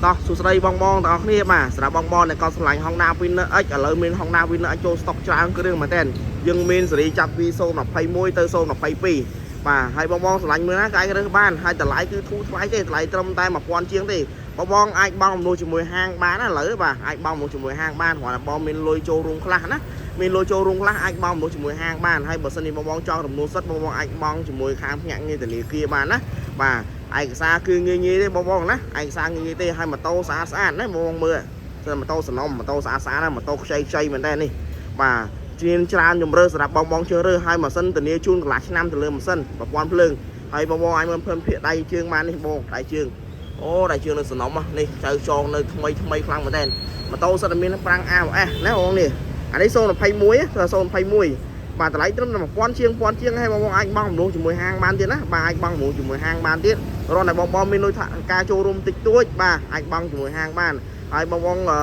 តោះសួស្តីបងបងទាំងអស់គ្នាបាទសម្រាប់បងបងដែលគាត់ស្រឡាញ់ Honda Winner X ឥឡូវមាន Honda Winner X ចូលស្តុកច្រើនគ្រឿងមែនទែនយើងមានស៊េរីចាប់ពី021ទៅ022បាទហើយបងបងស្រឡាញ់មើលណាក៏អាចរើសបានហើយតម្លៃគឺធូរថ្លៃទេតម្លៃត្រឹមតែ1000ជាងទេបងបងអាចបង់រំលោះជាមួយហាងបានណាឥឡូវបាទអាចបង់រំលោះជាមួយហាងបានគ្រាន់តែបងមានលុយចូលរួមខ្លះណាមានលុយចូលរួមខ្លះអាចបង់រំលោះជាមួយហាងបានហើយបើសិនជាបងបងចង់រំលោះសិតបងបងអាចបង់ជាមួយខាងភ្នាក់ងារធនាគារបានណាបាទឯកសារគឺងាយងាយទេបងបងណាឯកសារងាយងាយទេហើយម៉ូតូស្អាតស្អាតណាបងបងមើលស្អាតម៉ូតូសនំម៉ូតូស្អាតស្អាតណាម៉ូតូខ្ចីខ្ចីមែនតើនេះបាទជាងច្រើនជំរឿសម្រាប់បងបងជឿរើសហើយម៉ាស៊ីនធានាជូនកន្លះឆ្នាំទៅលើម៉ាស៊ីនប្រព័ន្ធភ្លើងហើយបងបងអាចមើលភើមភាកដៃជើងបាននេះបងដៃជើងអូដៃជើងនៅសនំនេះចៅចងនៅថ្មីថ្មីខ្លាំងមែនតើម៉ូតូសិតតែមានប្រាំង AOS ណាបងនេះអានេះ021 021បាទតម្លៃត្រឹមតែ1000ជាង1000ជាងហើយបងបងអាចបង់រំលោះជាមួយហាងបានទៀតណាបាទអាចបង់រំលោះជាមួយហាងបានទៀតរត់តែបងបងមានលុយថាការចូលរួមតិចតួចបាទអាចបង់ជាមួយហាងបានហើយបងបងអឺ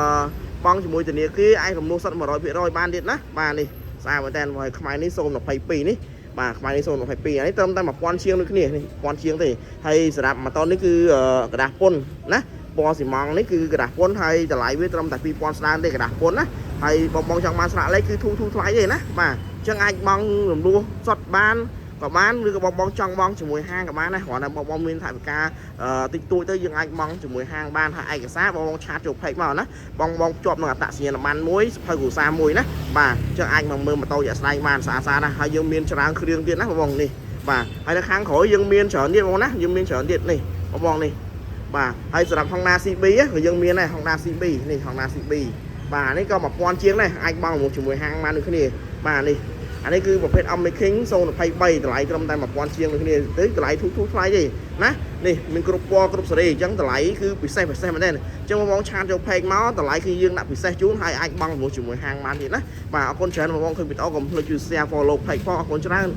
បង់ជាមួយធនាគារអាចរំលោះសិត100%បានទៀតណាបាទនេះស្អាតមែនតើហើយខ្មែរនេះ022នេះបាទខ្មែរនេះ022អានេះត្រឹមតែ1000ជាងដូចគ្នានេះ1000ជាងទេហើយសម្រាប់ម៉ូតូនេះគឺក្រដាសពុនណាពណ៌ស៊ីម៉ង់នេះគឺក្រដាសពុនហើយតម្លៃវាត្រឹមតែ2000ស្ដើងទេក្រដាសពុនណាហើយបងបងចង់បានស្លាកលេខគឺធូរធូរថ្លៃទេណាបាទអញ្ចឹងអាចបង់រំលោះសុតបានក៏បានឬក៏បងបងចង់បង់ជាមួយហាងក៏បានដែរគ្រាន់តែបងបងមានថវិកាតិចតួចទៅយើងអាចបង់ជាមួយហាងបានហើយឯកសារបងបង chat ចូល page មកណាបងបងភ្ជាប់នឹងអត្តសញ្ញាណប័ណ្ណមួយសភៅគ្រួសារមួយណាបាទអញ្ចឹងអាចមកមើលម៉ូតូជាក់ស្ដែងបានស្អាតស្អាតណាហើយយើងមានច្រើនគ្រឿងទៀតណាបងបងនេះបាទហើយនៅខាងក្រោយយើងមានច្រើនទៀតបងណាយើងមានច្រើនទៀតនេះបងបងនេះបាទហើយសម្រាប់ Honda CB ក៏យើងមានដែរ Honda CB នេះ Honda CB បាទនេះក៏1000ជាងដែរអាចបង់រំជាមួយហាងបានដូចគ្នាបាទនេះអានេះគឺប្រភេទ Amazing 023តម្លៃត្រឹមតែ1000ជាងដូចគ្នាទៅតម្លៃធូរធូរថ្លៃទេណានេះមានគ្រប់ពណ៌គ្រប់សេរីអញ្ចឹងតម្លៃគឺពិសេសពិសេសមែនទេអញ្ចឹងបងបង chat ចូល page មកតម្លៃគឺយើងដាក់ពិសេសជូនហើយអាចបង់រំជាមួយហាងបានទៀតណាបាទអរគុណច្រើនបងបងឃើញវីដេអូកុំភ្លេចជួយ share follow page ផងអរគុណច្រើន។